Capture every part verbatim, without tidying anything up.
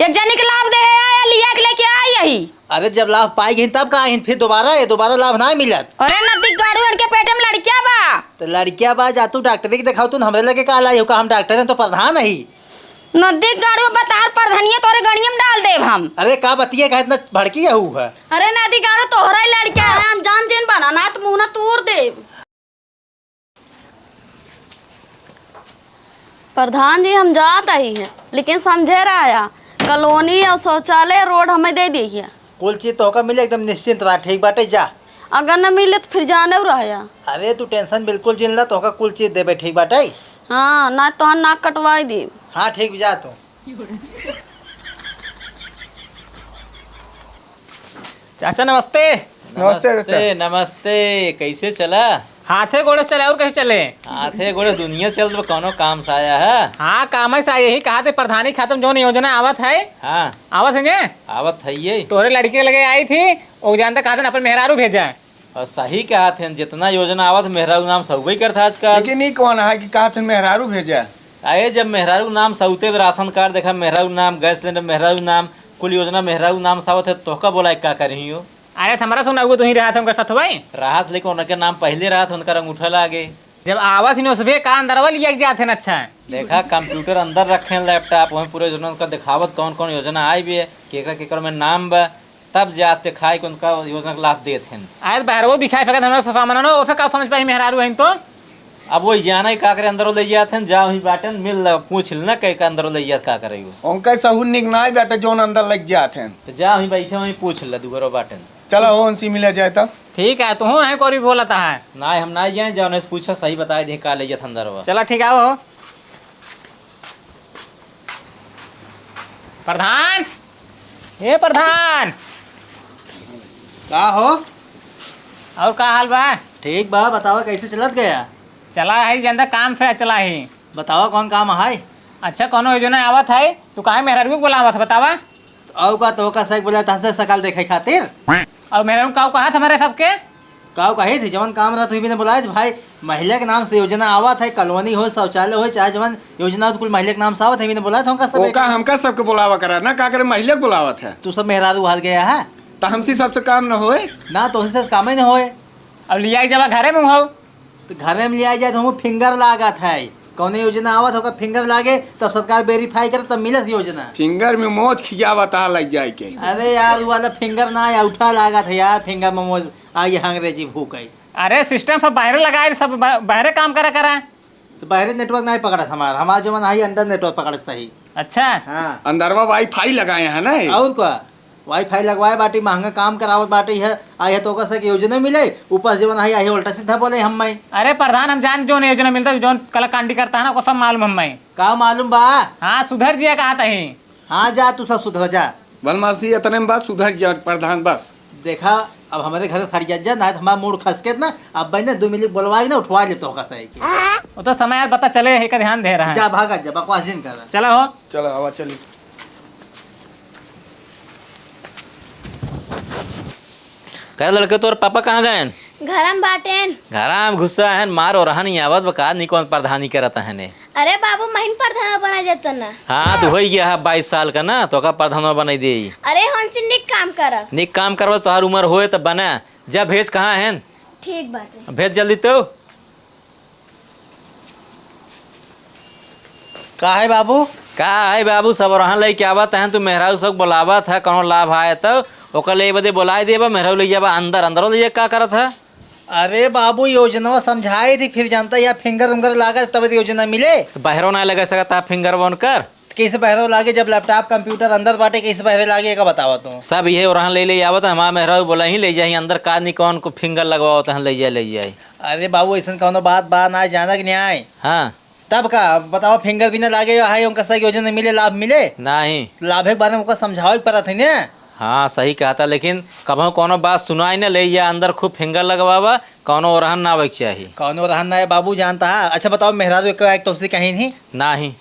एक जनी के लाभ दे आया, लिया के लेके आई यही। अरे, जब लाभ पाई गई तब का आइन, फिर दोबारा, ये दोबारा लाभ ना मिलत। अरे, नदी गाड़ू, इनके पेट में लड़किया बा। तो लड़किया बा, जा तू डॉक्टरी के देखाओ, तू हमरे लगे का लाई हो, का हम डॉक्टर हैं तो प्रधान ही। नदी गाड़ू, बतार प्रधानिया तोरे गणिया में डाल देब हम। अरे, का बतिया का इतना भड़की है हु है? अरे, नदी गाड़ू, तोहरा ही लड़किया है, हम जान जिन बना, ना तो मुंह ना तूर देब। प्रधान जी, हम जात आई हैं, लेकिन समझे रहा, कॉलोनी और शौचालय, रोड हमें दे दी है। कुल चीज तोहका मिले, एकदम निश्चिंत रहा, ठीक बाटे, जा। अगर न मिले तो फिर जाने रहा। अरे, तू टेंशन बिल्कुल जिन ला, तोहका कुल चीज देबे, ठीक बाटे। हाँ, ना तो नाक कटवाई दी। हाँ, ठीक, जा तू। चाचा, नमस्ते। नमस्ते, चाचा। नमस्ते, नमस्ते। कैसे चला? हाथे गोड़े चले, और कैसे चले? हाथे गोड़े दुनिया चल, तो कौनो काम से आया है? हाँ, काम से आए ही। कहा थे, प्रधानी खातम जौन योजना आवत है? हाँ। आवत है ने? आवत है ये। तोरे लड़की के लगे आई थी, वो जानता कहा थे ना, अपन मेहरारू भेजा है। और सही कहा थे, जितना योजना आवत, मेहरारू नाम सउबे करत है आजकल। लेकिन ई कौन है कि कहा थे मेहरारू भेजा? अरे, जब मेहरारू नाम सउते राशन कार्ड देखा, मेहरारू नाम गैस सिलेंडर, मेहरारू नाम कुल योजना, मेहरारू नाम सावत है, तोहका बोला का करी हो? अरे, त हमरा सुना, वो तू ही रहा था उनका साथ भाई। रहा था, लेकिन उनके नाम पहले रहा था, उनका अंगूठा लागे। जब आवत ही न उसबे का अंदरवा लिया के जात है न, अच्छा। देखा, कंप्यूटर अंदर रखे हैं, लैपटॉप, वहीं पूरे योजना उनका दिखावत, कौन कौन योजना आई भी है, केकरा केकरा में नाम बा, तब जाते खाए के उनका योजना का लाभ देत हैं। आए त बहरवो दिखाई सकत, हमें सामान न, ओफे का समझ पाई मेहरारू हैं तो। अब वही जाना ही का करे, अंदर ले जात हैं, जा वहीं बाटन, मिल ल, पूछ ल ना, कह के अंदर ले जात का करे वो। उनका सहूर निक ना ही बाटे, जौन अंदर लग जात हैं। तो जा वहीं बैठे, वहीं पूछ ल, दुगरो बाटन। चला हो, उनसे मिला जाए तब। ठीक है, तू है कोरी बोलता है। ना, हम ना जाए, जा उनसे पूछा, सही बताए दे का ले जात अंदर वो। चला, ठीक है, आओ। प्रधान, ए प्रधान। का हो? और का हाल बा? ठीक बा, बतावा कैसे चलत गया? चला है, जनता काम से चला ही। बतावा कौन काम है? अच्छा, कौनो योजना आवत है? तू काहे मेहरारू के बुलावत है, बतावा? और का, तो का सक बोला तहसे सकल देखे खातिर? और मेहरारू का कहा था हमारे सबके? काऊ कही थी, जवन काम रहत हुई बिना बोलाए थे, भाई, महिला के नाम से योजना आवत है, कॉलोनी हो, शौचालय हो, चाहे जवन योजना हो, तो कुल महिला के नाम से आवत है, बिना बोलाए थे हमका सब। ओका हमका सबके बोलावा करा ना, का करे महिला के बोलावत है। तू सब मेहरारू हाल गया है। तो हमसे सबसे काम न होए। ना, तो हमसे काम ही न होए। अब लिया के जब घरे में हो। तो घरे में लिया जाए तो हम फिंगर लागत है, कौने योजना आवत होगा फिंगर लागे, तब सरकार वेरीफाई करे, तब मिलत योजना। फिंगर में मोच खियावत आ लग जाए के। अरे यार, वो वाला फिंगर ना है, औठा लागत है यार, फिंगर में मोच। आ, ये अंग्रेजी भूख है। अरे, सिस्टम सब बाहरे लगाए, सब ब-, बाहरे काम करा करा। तो बाहरे नेटवर्क नहीं पकड़त हमार, हमार जवन आई अंडर नेटवर्क पकड़त सही। अच्छा। हाँ। अंदरवा वाईफाई लगाए हैं ना? और का? वाईफाई लगवाए बाटी, महंगा काम करावत बाटी है, आई है तो ओकर से कि योजना मिले, ऊपर से जवन आई, आई उल्टा सीधा बोले हम मैं। अरे प्रधान, हम जान जौन योजना मिलता, जौन कलाकांडी करता है ना, ओकर सब मालूम हम मैं। का मालूम बा? हाँ, सुधर जिया कहा तही। हाँ, जा तू सब सुधर जा। बदमाशी इतने में बस सुधर गया प्रधान, बस। देखा, अब हमारे घर से हट जा, जा, ना तो हमारा मूड खसके ना, अब बहने दो मिनट बोलवाए ना, उठवा ले तो का सही के। वो तो समय यार पता चले, एक ध्यान दे रहा है। जा, भागा जा, बकवास जिन कर। चला हो। चला, आवा, चली। करे लड़के, तोर पापा कहाँ गएन? घरम बाटेन। घरम घुसा हन, मार ओरहन ही आवत बा, का निकौन प्रधानी करत हने? अरे बाबू, महीन प्रधान बना जाता ना। हाँ, तो होई गया है बाईस साल का ना, तो का प्रधान बनाई दे। अरे हंसी निक काम कर। निक काम करबा, तोहार उम्र होए त बना। जा भेज, कहाँ हन? ठीक बाटे। भेज जल्दी तो। का है बाबू? का है बाबू, सब ओरहन लइके आवत हन, तू मेहरारू सब बोलावत है, कौनो लाभ आए तो ओकर ले बदे बोलाए देबा, मेहरारू ले जाबा अंदर, अंदरो ले जा, का करत है? अरे बाबू, योजनवा समझाए थी, फिर जानता या फिंगर उंगर लागत तब तो योजना मिले। तो बहरो ना लगा सकता है फिंगर उनकर। तो कैसे बहरो लागे जब लैपटॉप कंप्यूटर अंदर बाटे, कैसे बहरे लागे का बतावा तू? सब ये ओरहन ले ले आवत है, हमारा मेहरारू बोला ही ले जाही अंदर, का नहीं कौन को फिंगर लगवावत है, ले जाए, ले जाए। अरे बाबू, ऐसन कौनो बात बा ना, जाना कि न्याय। हाँ। तब का बताओ, फिंगर भी ना लागे, हाय, उनका सही योजना मिले, लाभ मिले? नहीं। लाभे के बारे में ओका समझावे के पड़त है ना। हाँ, सही कहता, लेकिन कबहू कौनो बात सुनाई ना ले, या अंदर खूब फिंगर लगवावा, कौनो ओरहन ना आवे के चाही। कौनो ओरहन ना है बाबू, जानता है। अच्छा बताओ, मेहरारू एक, एक तो उसे कहीं नहीं? नहीं।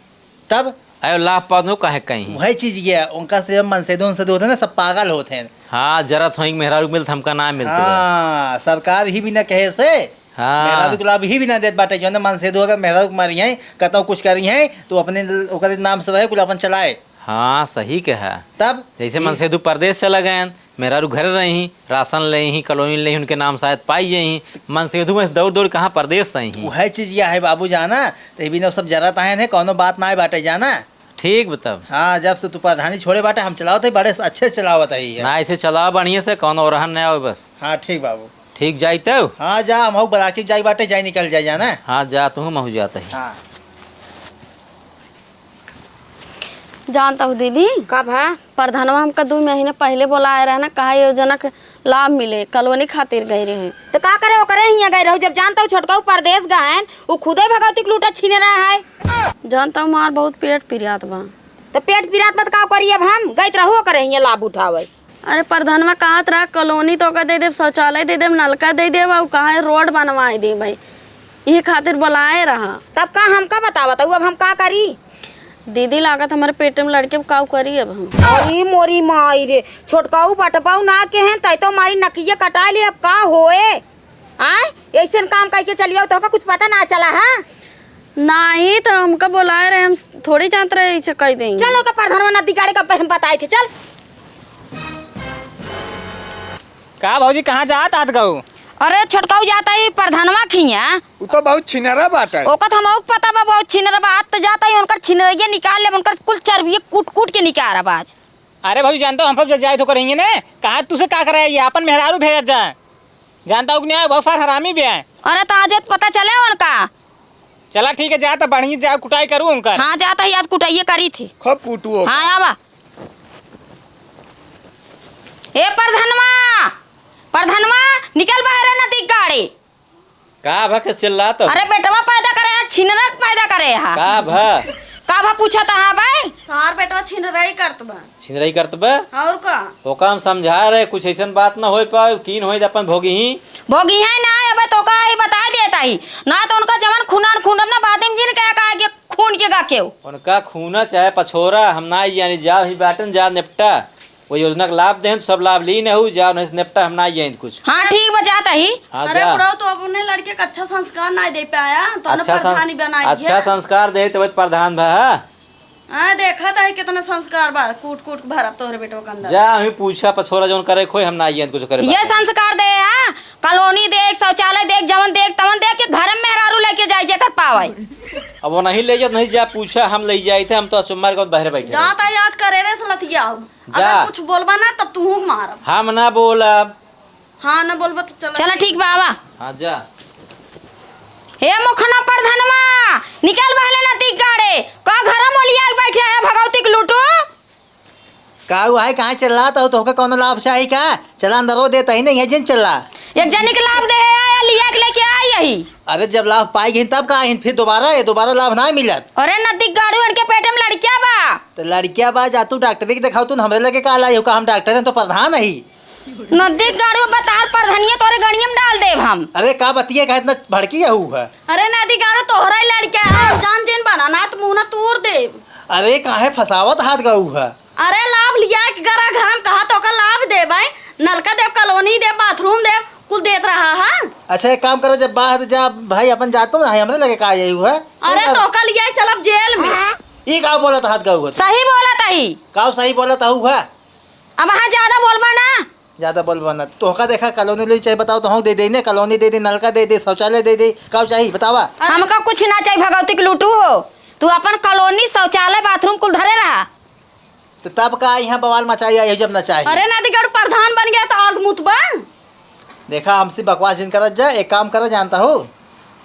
तब? अरे लाभ पावत हो, काहे कहीं? वही चीज ये, उनका से मनसेधु, उनसेधु होते हैं ना, सब पागल होते हैं। हाँ, जरत होई मेहरारू मिलत, हमका ना मिलत बा। हाँ, सरकार ही बिना कहे से हाँ। मेहरारू के लाभ ही बिना देत बाटे, जौन मनसेधु अगर मेहरारू के मारी हैं, कतौ कुछ करी हैं, तो अपने ओकरे नाम से रहे, कुल अपन चलाए। हाँ, सही कहा। तब जैसे ई मनसेधु परदेस चला गयन, मेहरारू घरे रही, राशन लेही, कॉलोनी लेही, उनके नाम शायद पाई जाही। मनसेधु में से दौड़ दौड़ कहाँ परदेस से ही। उहै चीज या है बाबू जाना, तो ये बिना सब जरत आयन है, कौनो बात ना बाटे जाना। ठीक बा तब। हाँ, जब से तू प्रधानी छोड़े बाटे, हम चलावत है, बड़े अच्छे से चलावत है ये। ना, ऐसे चलावा बढ़िया से, कौनो ओरहन ना हो बस। हाँ, ठीक बाबू। ठीक जाई तब? हाँ, जा, हम हऊ बराकी जाई बाटे, जाई निकल जाई जाना। हाँ, जा, तू महू जात ही। हाँ। जानत हऊ दीदी? का भा? प्रधानवा हमका दू महीने पहिले बोलाए रहे ना, कहा योजना के लाभ मिले, कॉलोनी खातिर गए रहे। तो का करे ओकरे हियाँ गए रहू, जब जानत हऊ छोटकऊ परदेस गएन, उ खुदे भगवती के लूटा छीने रहा है। जानत हऊ मार बहुत पेट पिरात बा। तो पेट पिरात बा तो का करी, अब हम गइत रहू ओकरे हियाँ लाभ उठावे। अरे प्रधानवा कहत रहा कॉलोनी तो का दे देब, शौचालय दे देब, नलका दे देब, अउ कहा है रोड बनवाए देब भाई, इहे खातिर बोलाए रहा। तब का हमका बतावत हऊ, अब हम का करी? दीदी लागत हमारे पेट में लड़के काऊ करी अब हम। अरे मोरी माई रे, छोटकाऊ बटपाऊ ना के हैं, तै तो हमारी नकिया कटा ली, अब का होए? आय, ऐसन काम कइके चलियो, तोहका कुछ पता ना चला, हाँ? नाही, तो हमका बोलाए रहे, हम थोड़ी जानत रहे ऐसे कह देंगे। चल, ओका प्रधानवा नदी गाड़ी का हम बताए थे, चल। का भौजी, कहाँ जात आत गऊ? अरे, छोटकाऊ जात है प्रधानवा खिया। उ तो बहुत छिनरा बात है। ओका तो हमहू के पता बा, बहुत छिनरा बा। आत तो जात है, उनकर छिनरैया निकाल लेब, उनकर कुल चर्बिया कूट कूट के निकालब आज। अरे भौजी, जानता हूँ, हम सब जब जाए तो करेंगे ने, कहा तुझसे का कराए, ये अपन मेहरारू भेजत जा। जानता हूँ कि नहीं, बहुत सार हरामी भी है। अरे तो आज पता चले उनका। चला ठीक है, जा तो बढ़िया जा कुटाई करू उनकर। हाँ, जा तो याद कुटाइए करी थी। खूब कूटू ओका। हाँ, आवा। ए प्रधनवा, प्रधनवा, निकल बाहर ना दिख गाड़ी। का भा के चिल्लात हो? अरे बेटवा पैदा करे है, छिनरक पैदा करे है। का भा? का भा पूछत है भाई? तोहार बेटवा छिनरई करत बा। छिनरई करत बा? और का? ओका हम समझा रहे, कुछ ऐसन बात ना होए पाए, कीन होए त अपन भोगी ही। भोगी है ना, अबे तो का ही बता देता ही। ना तो उनका जवन खूनन खूनम ना बातिम जिन कह कहा के खून के गा केहू। उनका खूना चाहे पछोरा, हम ना जानी, जाओ ही बाटन, जा निपटा। वो योजना के लाभ देहन, सब लाभ ली न हो, जाओ नहीं से निपटा, हम ना जानी कुछ। हाँ, ठीक बा, जाता ही। हाँ, अरे जा। बुढ़ऊ, तो अब उन्हें लड़के का अच्छा संस्कार ना दे पाया, तो उन्हें अच्छा सं-, प्रधानी बनाई अच्छा है। संस्कार दे, तो प्रधान भा। हाँ, देखा था ही कितना संस्कार बा, कूट कूट के भरब तोहरे बेटवा के अंदर। जा, हमें पूछा पछोरा जौन करे खोई, हम ना आइए कुछ करे ये बात। संस्कार दे, हाँ? कॉलोनी देख, शौचालय देख, जवन देख, तवन देख के घर में मेहरारू लेके जाए जेकर पावे। अब वो नहीं ले जात, नहीं जा पूछा, हम ले जाए थे, हम तो चुम्मा के बहरे बैठे रहे। जाता याद करे रे सलतिया। जा। अगर कुछ बोलबा ना, तब तू मारब। हम ना बोलब। हाँ, ना बोलबा तो चला। चला, ठीक बा, आवा। हाँ, जा। ए मोखना प्रधनवा, निकल बहले ना दिख गाड़े। का घरा मोलिया के बैठे है भगवती के लूटू? का हुआ है, कहाँ चिल्लात हो? तोहके कौनो लाभ चाही का? चला अंदरो देता ही नहीं है, जिन चिल्ला। एक जनी के लाभ दे है, आया लिया के लेके आई यही। अरे जब लाभ पाई गई तब का आइन, फिर दोबारा, ये दोबारा लाभ ना मिलत। अरे ना दिख गाड़ू, इनके पेट में लड़किया बा। तो लड़किया बा, जा तू डॉक्टरी के दिखाओ, तू हमरे लगे का लाई हो का? हम डॉक्टर हैं तो प्रधान है। नदी गाड़ू बतार प्रधनिया तोरे गणिया में डाल देब हम। अरे का बतिया का इतना भड़की है हु है? अरे नदी गाड़ू तोहरा ही लड़का है, जान जिन बना ना तो मुंह ना तूर देब। अरे काहे फसावत हाथ गऊ है? अरे लाभ लिया के गरा घर में कहा तो का लाभ देब है, नलका देब, कॉलोनी देब, बाथरूम देब, कुल देत रहा है। अच्छा एक काम करो, जब बाहर जा भाई अपन जातो ना है, हमरे लगे का आई हु है? अरे तो का लिया चलब जेल में। ई का बोलत हाथ गऊ है? सही बोलत ही। का सही बोलत हु है? अब हाँ ज्यादा बोलबा ना। ज्यादा बोलबा ना। तोहका देखा कॉलोनी ले चाहे बताओ तो हम दे दे ने, कॉलोनी दे दे, नलका दे दे, शौचालय दे दे, का चाही बतावा? हमका कुछ ना चाही भगवती के लूटू हो। तू अपन कॉलोनी, शौचालय, बाथरूम कुल धरे रहा। तो तब का यहाँ बवाल मचाई आई जब ना चाही? अरे ना दिगड़ प्रधान बन गया तो आग मुतबा। देखा हमसे बकवास जिन करत जा, एक काम करा जानता हो,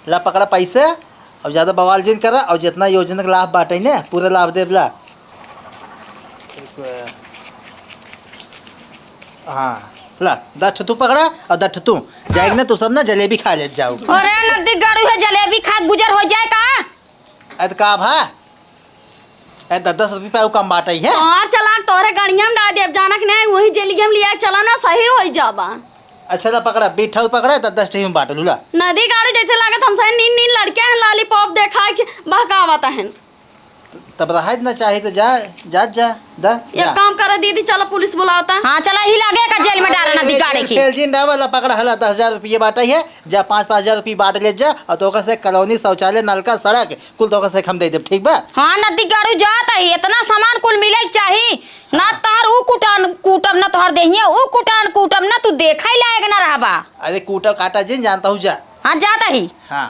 ला पकड़ा पैसे, और ज्यादा बवाल जिन करा, और जितना योजना के लाभ बाटे ने, पूरा लाभ देब ला। हाँ, ला, दस ठो तू पकड़ा, और दस ठो तू। जाएगी ना, तू सब ना जलेबी खा ले जाओ। अरे नदी गाड़ू है, जलेबी खा गुजर हो जाए का? अरे तो का भा? ए, दस दस रुपया उ कम बाटे है। तोहार चलाक तोहरे गड़िया में डाल देब, जानक नहीं, वही जेलिया में लिया चला ना, सही होई जाबा। अच्छा, ला पकड़ा, बीठा पकड़ा, दस दस टीवी में बांट लूला। नदी गाड़ी जैसे लागत हमसे नीन नीन लड़के हैं, लॉलीपॉप देखा के बहकावत हैं। तब रहे न चाही तो जा, जा, जा, दा, एक जा। काम करे दीदी, चलो पुलिस बुलावता। हाँ, चला ही लागे का जेल में डारा ना जेल, दिगाड़े जेल, की। जेल जिन डावा ला पकड़ा हला, दस हजार रुपये बाटा है, जा पाँच, पाँच हजार रुपये बांट ले जा, और तोका से कॉलोनी, शौचालय, नलका, सड़क, कुल तोका से हम दे देब, ठीक बा? हाँ, ना दिगाड़ू जात ही, इतना सामान कुल मिले के चाही, ना हाँ। तार ऊ कुटान कूटब, ना तोहर देहिए ऊ कुटान कूटब, ना तू देखा ही लायक ना रहबा। अरे कूटा काटा जिन जानता हूँ, जा। हाँ, जात ही। हाँ।